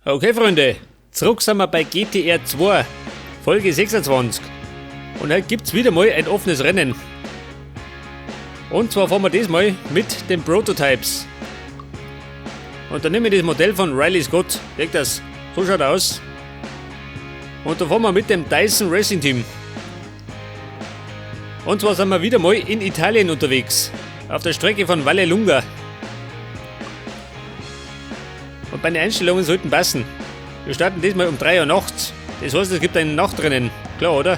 Okay, Freunde, zurück sind wir bei GTR 2, Folge 26. Und heute gibt's wieder mal ein offenes Rennen. Und zwar fahren wir diesmal mit den Prototypes. Und da nehmen wir das Modell von Riley Scott. Seht das? So schaut er aus. Und da fahren wir mit dem Dyson Racing Team. Und zwar sind wir wieder mal in Italien unterwegs. Auf der Strecke von Vallelunga. Und meine Einstellungen sollten passen. Wir starten diesmal um 3 Uhr nachts. Das heißt, es gibt ein Nachtrennen. Klar, oder?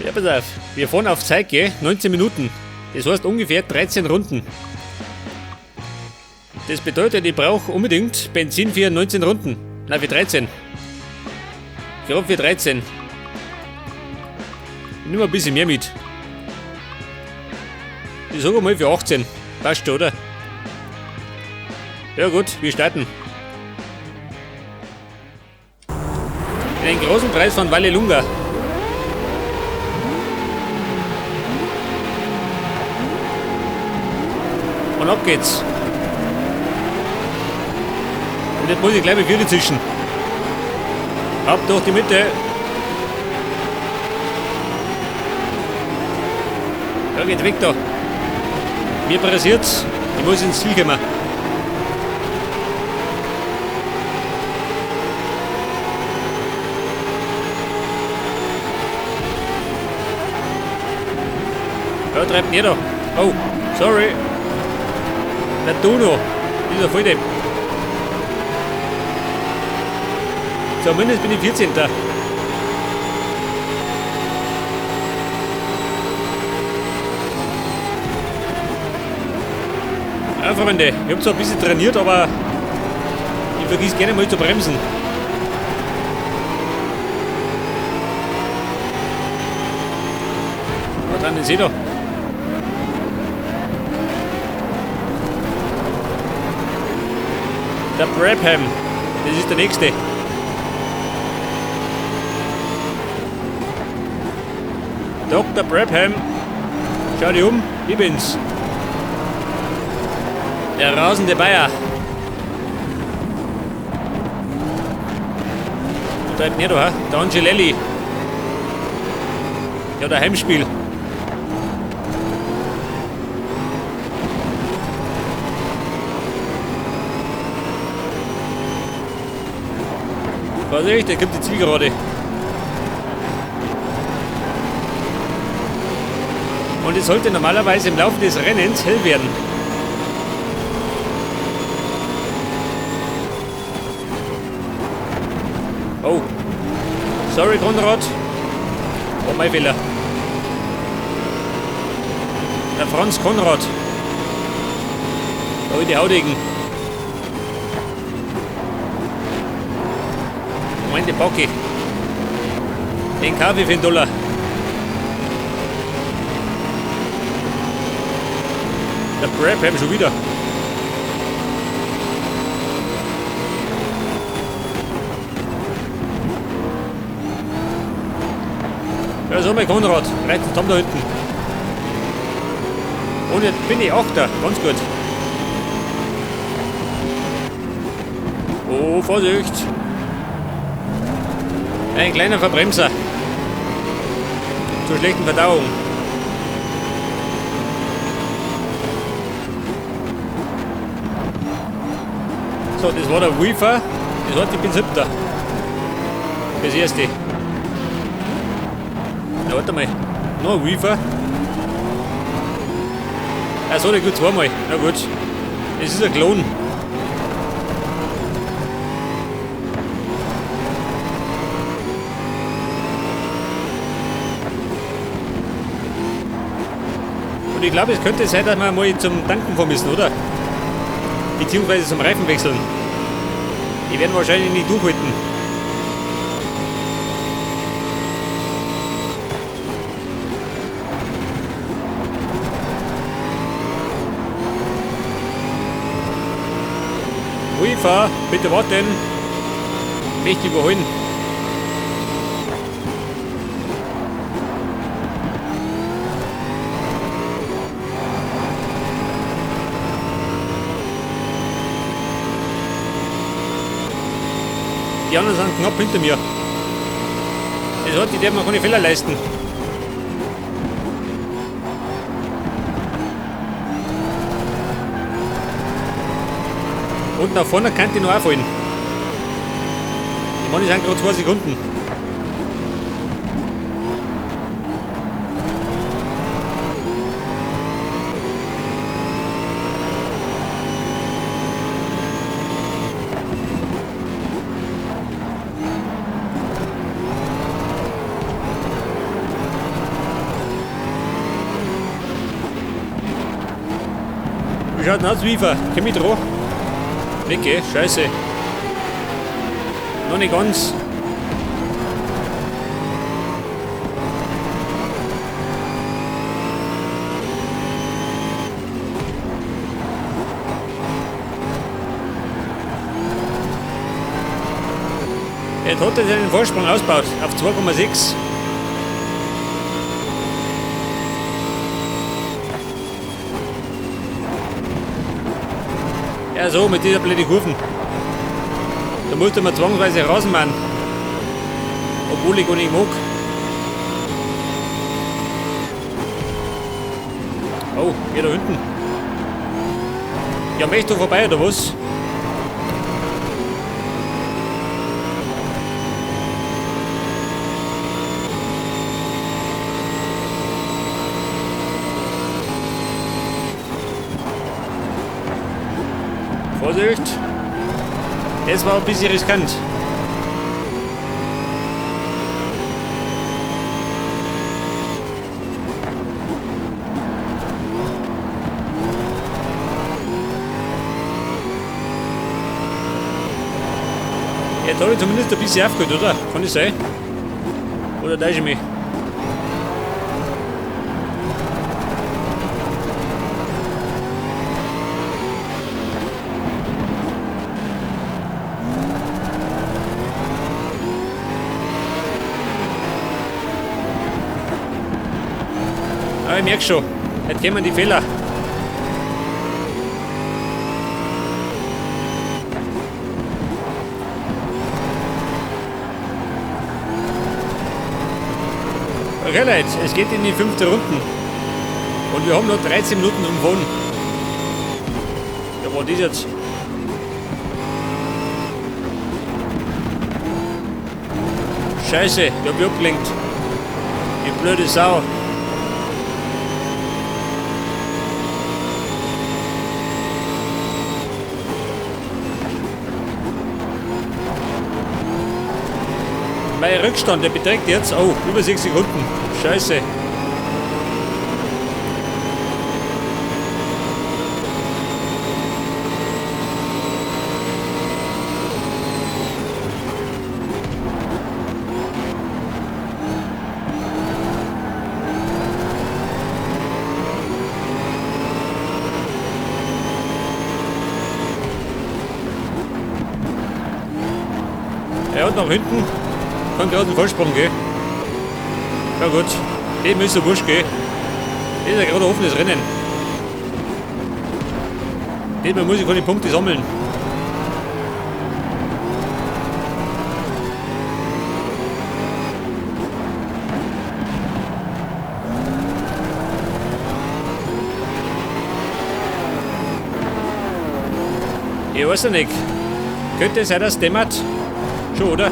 Ja, pass auf. Wir fahren auf Zeit, gell? 19 Minuten. Das heißt ungefähr 13 Runden. Das bedeutet, ich brauche unbedingt Benzin für 19 Runden. Nein, für 13. Gerade für 13. Ich nehme ein bisschen mehr mit. Ich sage mal für 18. Passt schon, oder? Ja gut, wir starten. In den großen Preis von Vallelunga. Und ab geht's. Und jetzt muss ich gleich mit Viere zischen. Ab durch die Mitte. Ja, geht weg da. Mir pressiert's. Ich muss ins Ziel kommen. Ja, treibt mir da. Oh, sorry. Der Duno. Dieser Volldepp. Zumindest bin ich 14. Ja, Freunde, ich hab zwar ein bisschen trainiert, aber ich vergiss gerne mal zu bremsen. Da dran, den seht ihr. Der Brabham, das ist der nächste. Doktor Brabham, schau dich um, ich bin's. Der rasende Bayer. Und da hinten da, der Angelelli. Ja, der Heimspiel. Vorsicht, der kommt die Zielgerade. Und es sollte normalerweise im Laufe des Rennens hell werden. Oh. Sorry, Konrad. Oh, mein Fehler. Der Franz Konrad. Da hab ich die Haudegen. Moment, die Bocke. Den Kaffee für einen Dollar. Der Brabham schon wieder. Ja, so mein Konrad. Reizt den Tom da hinten. Und jetzt bin ich Achter. Ganz gut. Oh, Vorsicht. Ein kleiner Verbremser. Zur schlechten Verdauung. So, das war der Weaver. Das heißt, ich bin 7. Das erste. Na, warte mal. Noch ein Weaver. Achso, der geht zweimal. Na gut. Es ist ein Klon. Und ich glaube, es könnte sein, dass wir mal zum Tanken fahren müssen, oder? Beziehungsweise zum Reifen wechseln. Die werden wahrscheinlich nicht durchhalten. Uifa, bitte warten. Möchte überholen. Die anderen sind knapp hinter mir. Das heißt, ich darf mir keine Fehler leisten. Und nach vorne kann ich noch auffallen. Ich meine, es sind gerade 2 Sekunden. Wie schaut denn aus, Wiefer? Komm ich dran? Nicht, gell? Scheiße. Noch nicht ganz. Jetzt hat er seinen Vorsprung ausgebaut auf 2,6. Ja, so mit dieser blöden Kurven. Da musste man zwangsweise rausmachen. Obwohl ich gar nicht mag. Oh, hier da hinten. Ja, möchte du vorbei oder was? Vorsicht! Das war ein bisschen riskant. Jetzt habe ich zumindest ein bisschen aufgeholt, oder? Kann das sein? Oder täusche ich mich? Aber ich merke schon, jetzt kommen die Fehler. Okay Leute, es geht in die 5. Runde. Und wir haben noch 13 Minuten zum Fahren. Ja, war das jetzt? Scheiße, ich hab mich abgelenkt. Die blöde Sau. Mein Rückstand, der beträgt jetzt, oh, über 6 Sekunden. Scheiße. Ja, und nach hinten kann gerade ein Vorsprung gehen. Ja gut, dem ist so wurscht gehen. Das ist ja gerade ein offenes Rennen. Diesmal muss ich keine Punkte sammeln. Ich weiß ja nicht. Könnte es sein, dass es dämmert? Schon, oder?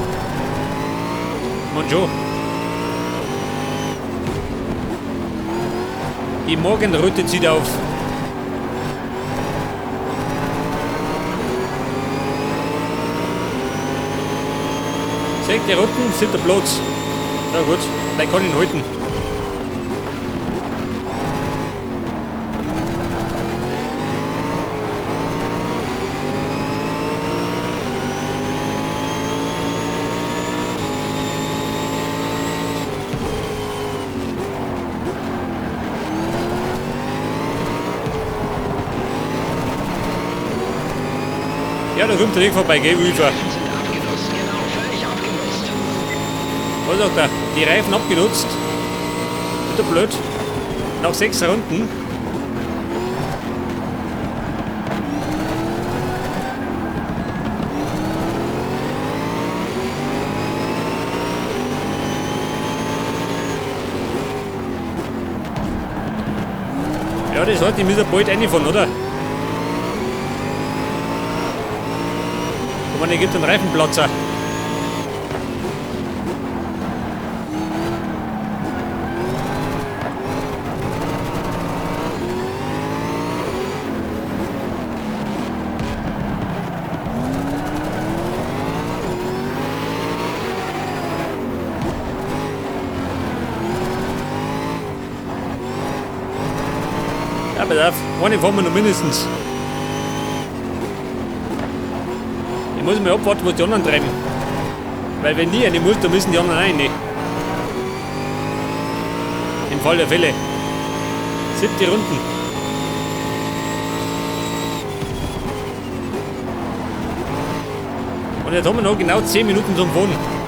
Man schon. Die Morgenröte zieht auf. Sechste Runden, 7. Platz. Na gut, dann kann ich ihn halten. Ja, da kommt der Weg vorbei, gell, Wilfer? Sind abgenutzt, genau, völlig abgenutzt. Was sagt er? Die Reifen abgenutzt. Bitte blöd. Nach 6 Runden. Ja, das heißt, ich muss ja bald reinfahren, oder? Guck mal, hier gibt einen Reifenplatzer. Ja, pass auf, eine fahren wir noch mindestens. Ich muss mal abwarten, was die anderen treiben. Weil wenn die eine muss, dann müssen die anderen auch rein. Im Fall der Fälle. 7. Runden. Und jetzt haben wir noch genau 10 Minuten zum Fahren.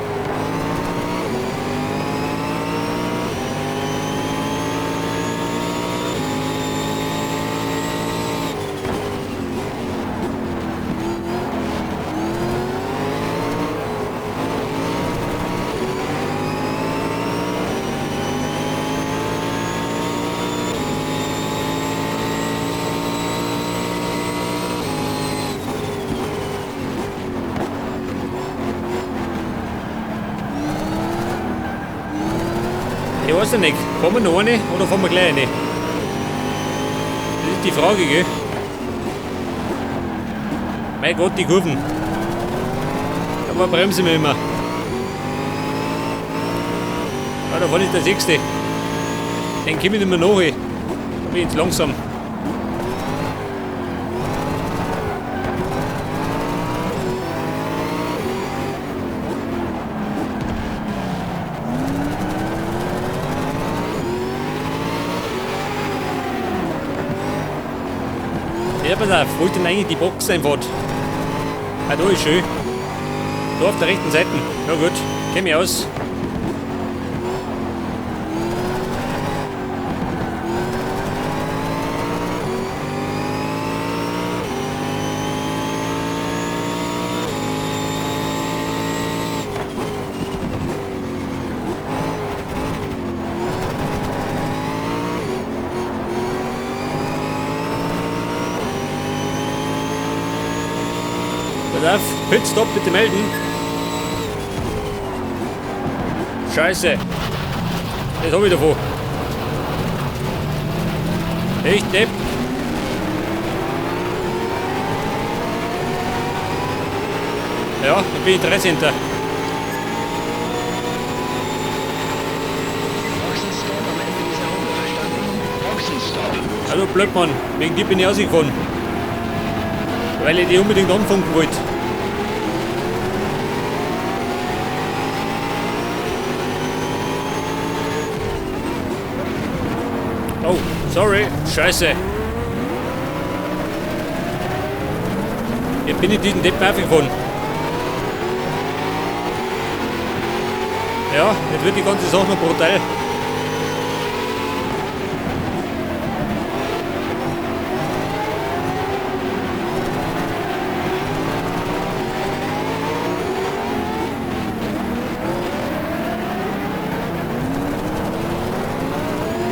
Ich weiß ja nicht, fahren wir noch eine oder fahren wir gleich eine? Das ist die Frage, gell? Mein Gott, die Kurven. Da bremsen wir immer. Ja, da vorne ist der 6. Den komme ich nicht mehr nach. Da bin ich jetzt langsam. Ja, pass auf, wo ist denn eigentlich die Box einfach? Ah, da ist schön. Da auf der rechten Seite. Ja gut, kenn mich aus. Pass auf, Pitstop, bitte melden. Scheiße. Das hab ich davon. Ich Depp. Ja, dann bin ich 13. Boxenstopp am Ende dieser Runde, verstanden? Boxenstopp. Hallo Blödmann, wegen dir bin ich rausgefahren. Weil ich die unbedingt anfunken wollte. Oh, sorry, scheiße. Jetzt bin ich diesen Deppen aufgefahren. Ja, jetzt wird die ganze Sache noch brutal.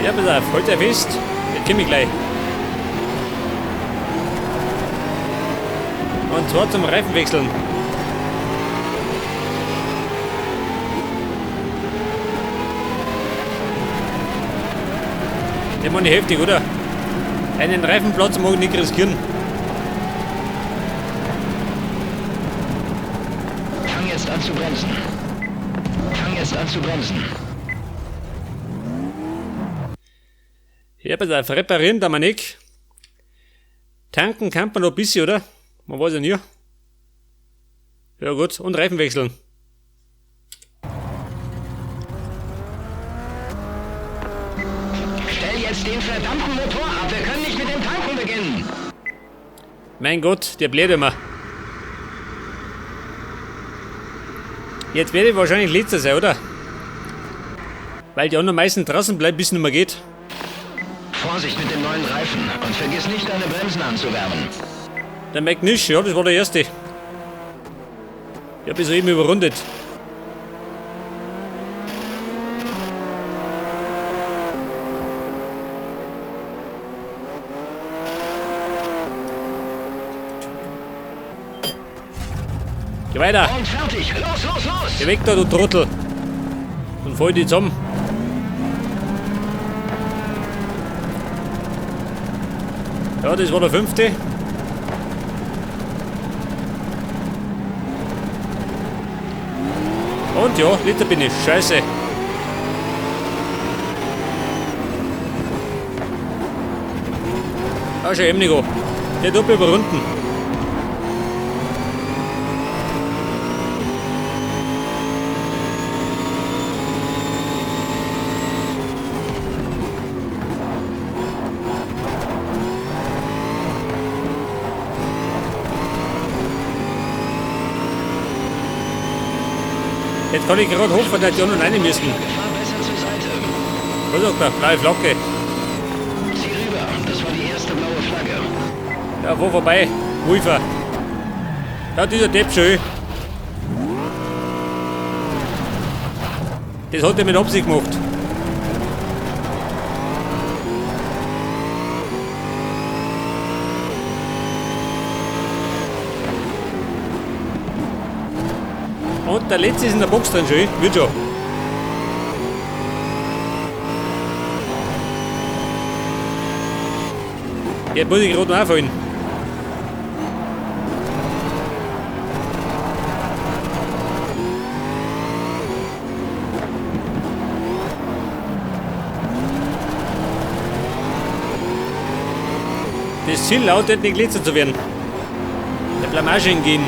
Ja, pass auf, halt euch fest, jetzt komm ich gleich. Und zwar zum Reifenwechseln. Der war nicht heftig, oder? Einen Reifenplatz mag ich nicht riskieren. Fang jetzt an zu bremsen. Fang jetzt an zu bremsen. Ja, pass auf, reparieren da wir nicht. Tanken kann man noch ein bisschen, oder? Man weiß ja nie. Ja gut, und Reifen wechseln. Stell jetzt den verdammten Motor ab, wir können nicht mit dem Tanken beginnen. Mein Gott, der bläht immer. Jetzt werde ich wahrscheinlich letzter sein, oder? Weil die anderen meisten draußen bleiben, bis es nicht mehr geht. Vorsicht mit dem neuen Reifen und vergiss nicht, deine Bremsen anzuwärmen. Der McNish, ja, das war der erste. Ich hab ihn soeben überrundet. Geh weiter. Und fertig. Los, los, los. Geh weg da, du Trottel. Und fall die zusammen. Ja, das war der 5. Und ja, Liter bin ich. Scheiße. Ah, schon eben nicht an. Der tut mich überrunden. Jetzt kann ich gerade hoffen, dass die anderen rein müssen. Fahr besser zur Seite. Was sagt er? Blaue Flagge. Zieh rüber. Das war die erste blaue Flagge. Ja, wo vorbei? Wolfer. Ja, dieser Depp schon. Das hat er mit Absicht gemacht. Und der letzte ist in der Box drin schon, wird schon. Jetzt muss ich gerade noch einfallen. Das Ziel lautet, nicht letzter zu werden. Der Blamage entgehen.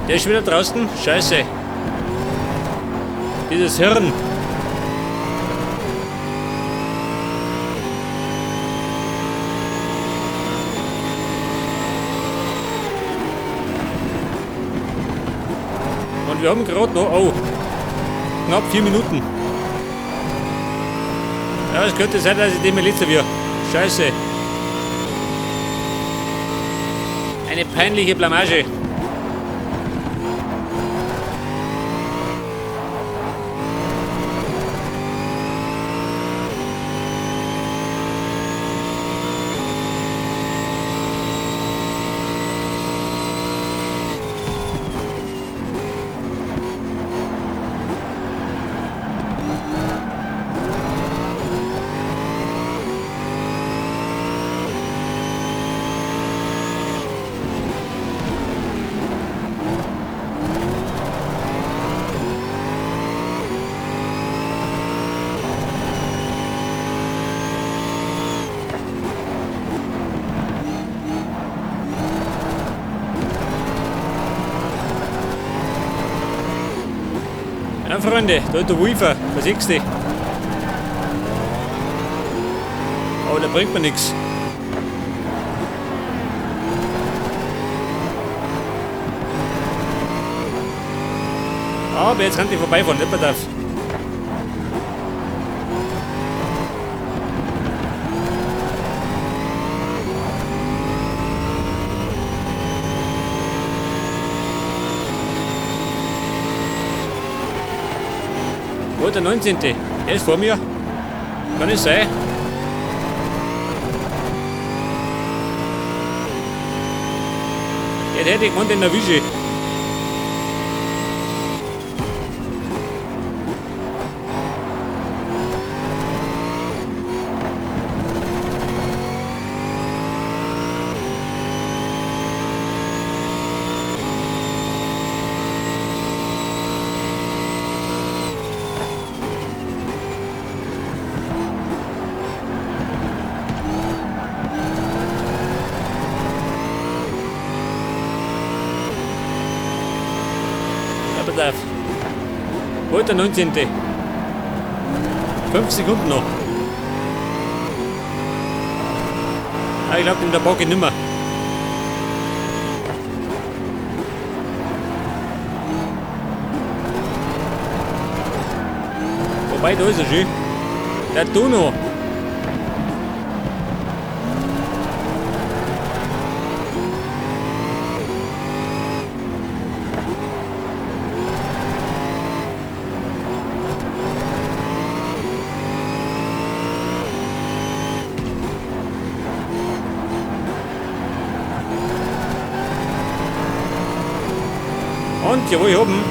Der ist wieder draußen. Scheiße. Dieses Hirn. Und wir haben gerade noch, oh, knapp 4 Minuten. Ja, es könnte sein, dass ich dem letzter wird. Scheiße. Eine peinliche Blamage. Ja, Freunde, da ist der Wolfer, der 6. Aber der bringt mir nix. Aber jetzt kann ich vorbeifahren, nicht mehr darf. Wo der 19. Der ist vor mir. Kann es sein? Jetzt hätte ich gemeint, den erwische ich. Pass auf. Wo ist der 19.? 5 Sekunden noch. Ah, ich glaub, den da pack ich nimmer. Wobei, da ist er schön. Der Tuno. Punkt, jawohl, ich hab ihn.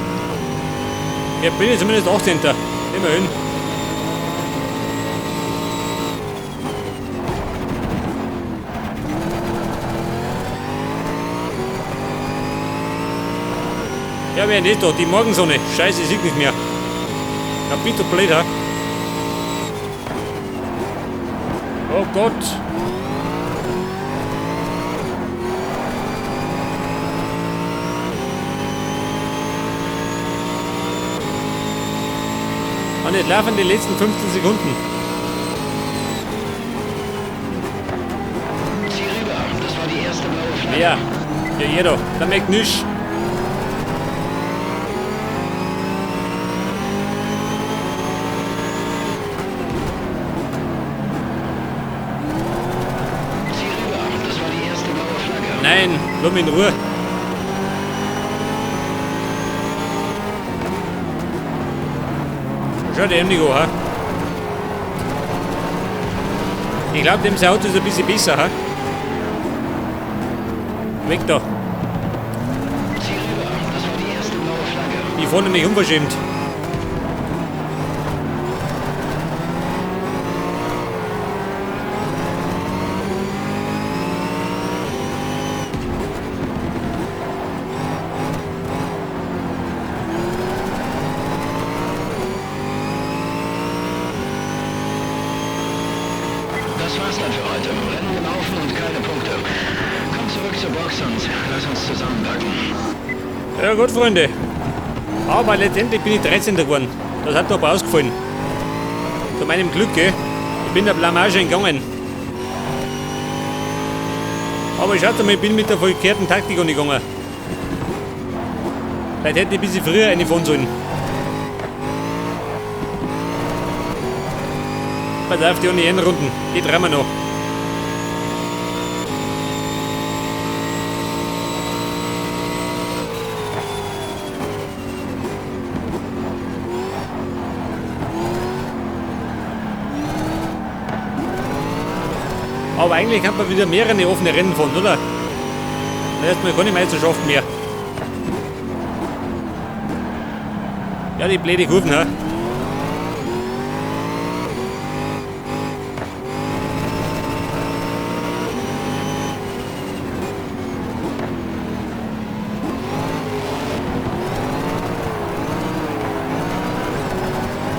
Ja, bin ich zumindest 18. Immerhin. Ja, wer nicht da? Die Morgensonne. Scheiße, ich sehe nicht mehr. Ja, bitte blöd, ha? Oh Gott. Und jetzt laufen die letzten 15 Sekunden. Zieh rüber. Das war die erste blaue Flagge. Wer? Ja, ihr da. Der McNish. Zieh rüber. Das war die erste blaue Flagge. Nein, lass mich in Ruhe. Schau dir nicht an, ha? Ich glaube, dem sein Auto ist ein bisschen besser, ha? Weg da. Zieh rüber. Das war die erste blaue Flagge. Ich fahre nämlich unverschämt. Das war's dann für heute. Rennen gelaufen und keine Punkte. Komm zurück zur Box und lass uns zusammenpacken. Ja gut, Freunde. Aber letztendlich bin ich 13. geworden. Das hat doch ausgefallen. Zu meinem Glück, gell? Ich bin der Blamage entgangen. Aber schaut mal, ich bin mit der verkehrten Taktik angegangen. Vielleicht hätte ich ein bisschen früher reinfahren sollen. Pass auf, die ohne Runden. Die drehen wir noch. Aber eigentlich kann man wieder mehrere offene Rennen fahren, oder? Na, erstmal keine Meisterschaft mehr. Ja, die blöde Kurven, ha?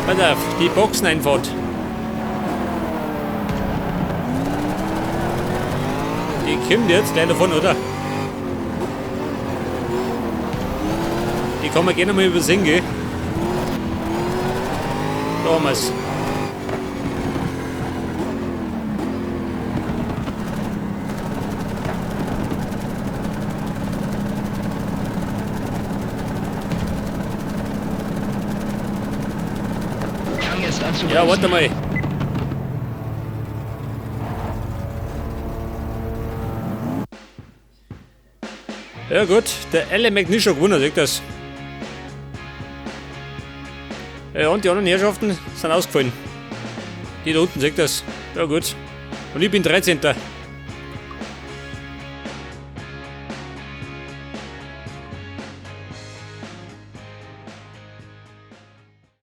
Pass auf, die Boxeneinfahrt. Die kommt jetzt gleich davon, oder? Die kann man gerne mal übersehen, gell? Da haben wir's. Fang jetzt an zu Ja, bremsen. warte mal. Ja gut, der Alan McNish hat gewonnen, seht das. Ja, und die anderen Herrschaften sind ausgefallen. Die da unten, seht das. Ja gut. Und ich bin 13.